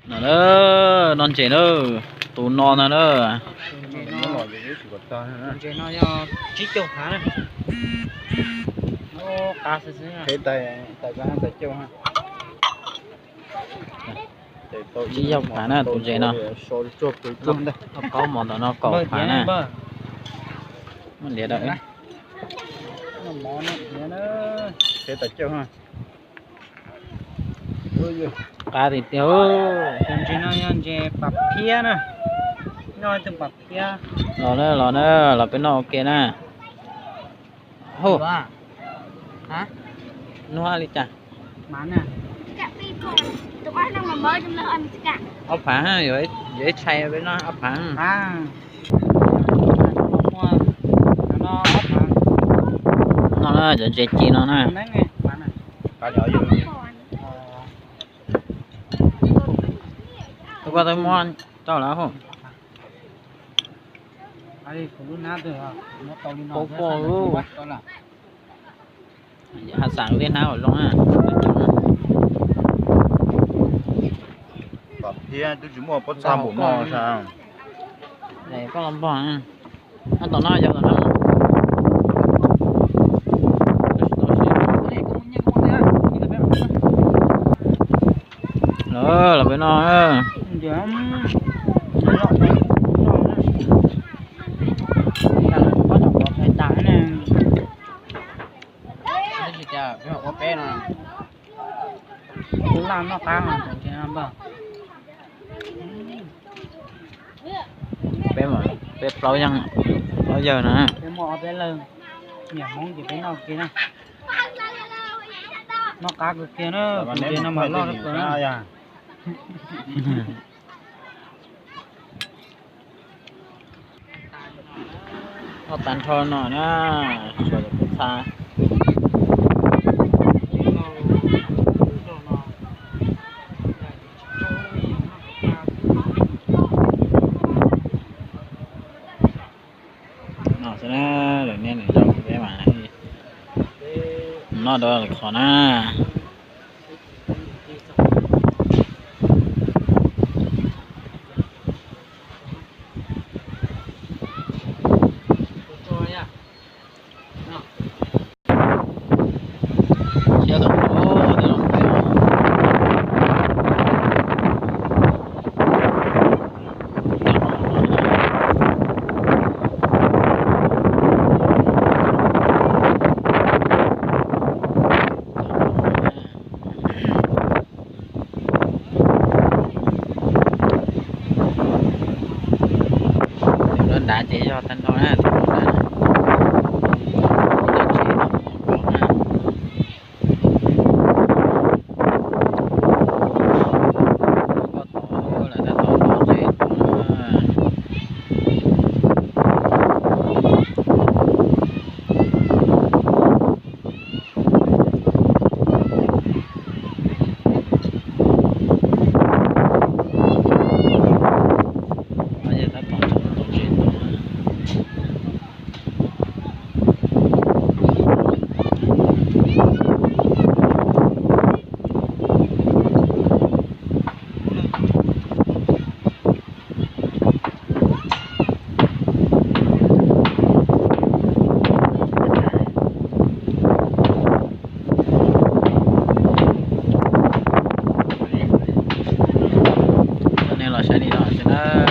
No na, noj ntses na, tus no ntag na. Tus ntses no yog tsib caug phav na. Tsib caug phav na tus ntses no. Qaub mos ntawm no kaum phav na. Muab liav rau. Qab tiag tiag. Tus ntses no yog ntses pam phiab na. Noj ib tug pam phiab. Los na, los na, los peb noj ua ke na. Hu, nua li cas? Ob phav, yuav ib tshais peb noj ob phav. No na, cov ntses ci no na. Tus koj twb muab rau lawm hos. Pab pom, ha xav tej hnab uas zoo na. Pam phiab twb tsis muaj pob txha npaum no. Koj los npog. Noj tom no yog tom no. Los, los peb noj. Ua peb no. Kuv laj noj qab mas ntses no npawg. Peb, peb plaub yawg, plaub yawg na. Peb muaj ob peb leeg, niam Hmoob ces peb noj kiag na. Noj qab kawg kiag na, tus ntses no mas loj kawg na. Noj tag nrho no na, suav pob txha. No xwb na, lawv niaj lawv zaus peb mas noj dua lawm qhov na. Tus no nrad ces yog tag nrho na, tus no nrad. Nej los saib li no xwb na.